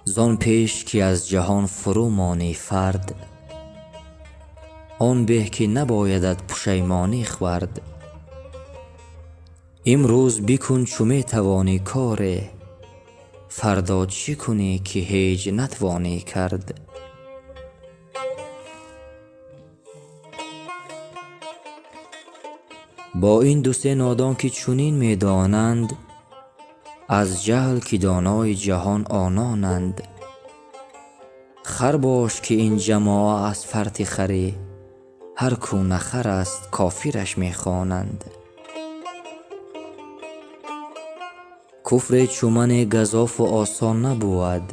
Зон пеш ки аз ҷаҳон фурӯ монӣ фард, он беҳ ки набоядат пушаймонӣ хӯрд. Имрӯз бикун чу метавонӣ коре, фардо чӣ кунӣ ки ҳеҷ натвонӣ кард. Бо ин ду-се нодон ки чунин медонанд, аз ҷаҳл ки донои ҷаҳон ононанд. Хар бош ки ин ҷамоа аз фарти харӣ, ҳар кӯ на хар аст кофираш мехонанд. Куфре чу мане газофу осон набувад,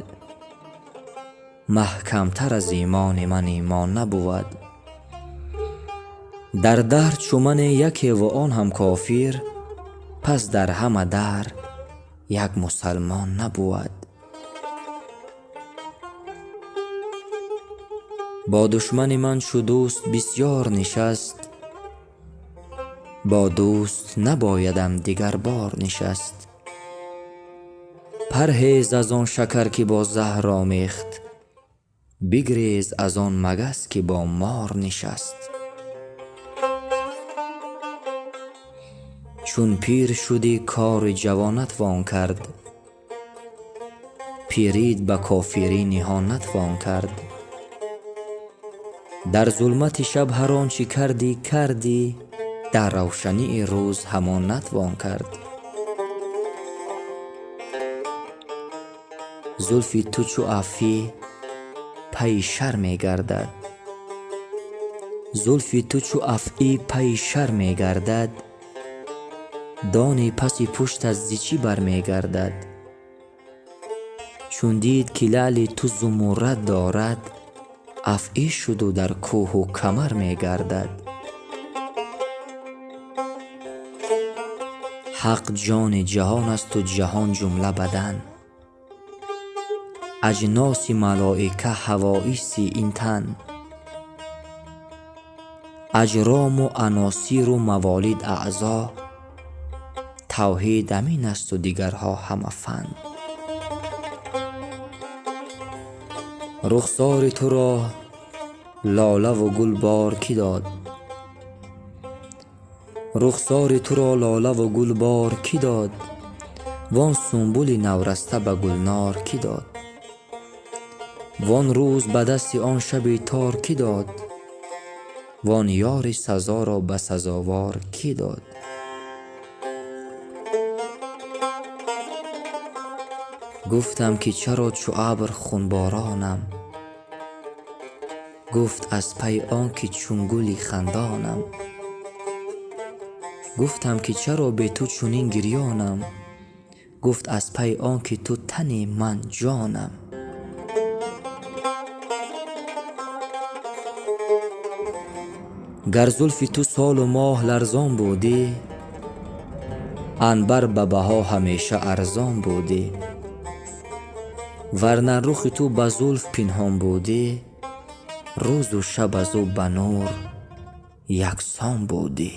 маҳкамтар аз имони ман имон набувад. Дар даҳр чу мане якеву он ҳам кофир, пас дар ҳама даҳр як мусалмон набувад. Бо душмани ман чу дӯст бисёр нишаст, бо дӯст набоядам дигар бор нишаст. Парҳез аз он шакар ки бо заҳр омехт, бигрез аз он магас ки бо мор нишаст. Чун пир шудӣ кори ҷавон натвон кард, пирит ба кофирӣ ниҳон натвон кард. Дар зулмати шаб ҳар он чӣ кардӣ кардӣ, дар равшании рӯз ҳамон натвон кард. Зулфи ту чу афӣ пайи шар мегардад, зулфи ту чу афъӣ пайи шар мегардад, дони паси пуштат зи чӣ бармегардад. Чун дид ки лаъли ту зумуррад дорад, афъӣ шуду дар кӯҳу камар мегардад. Ҳақ ҷони ҷаҳон асту ҷаҳон ҷумла бадан, аҷноси малоика ҳавоиси ин тан. Аҷрому аносиру маволид аъзо, тавҳид амин асту дигарҳо ҳама фан. Рухсори туро лолаву гул бор кӣ дод, рухсори туро лолаву гул бор кӣ дод, вон сунбули навраста ба гулнор кӣ дод, вон рӯз ба дасти он шаби тор кӣ дод, вон ёри сазоро ба сазовор кӣ дод. Гуфтам ки чаро чу абр хунборонам, гуфт аз пайи он ки чун гули хандонам. Гуфтам ки чаро бе ту чунин гирёнам, гуфт аз пайи он ки ту тани ман ҷонам. Гар зулфи ту солу моҳ ларзон будӣ, анбар ба баҳо ҳамеша арзон будӣ. Варна рухи ту ба зулф пинҳон будӣ, рӯзу шаб аз ӯ ба нур яксон будӣ.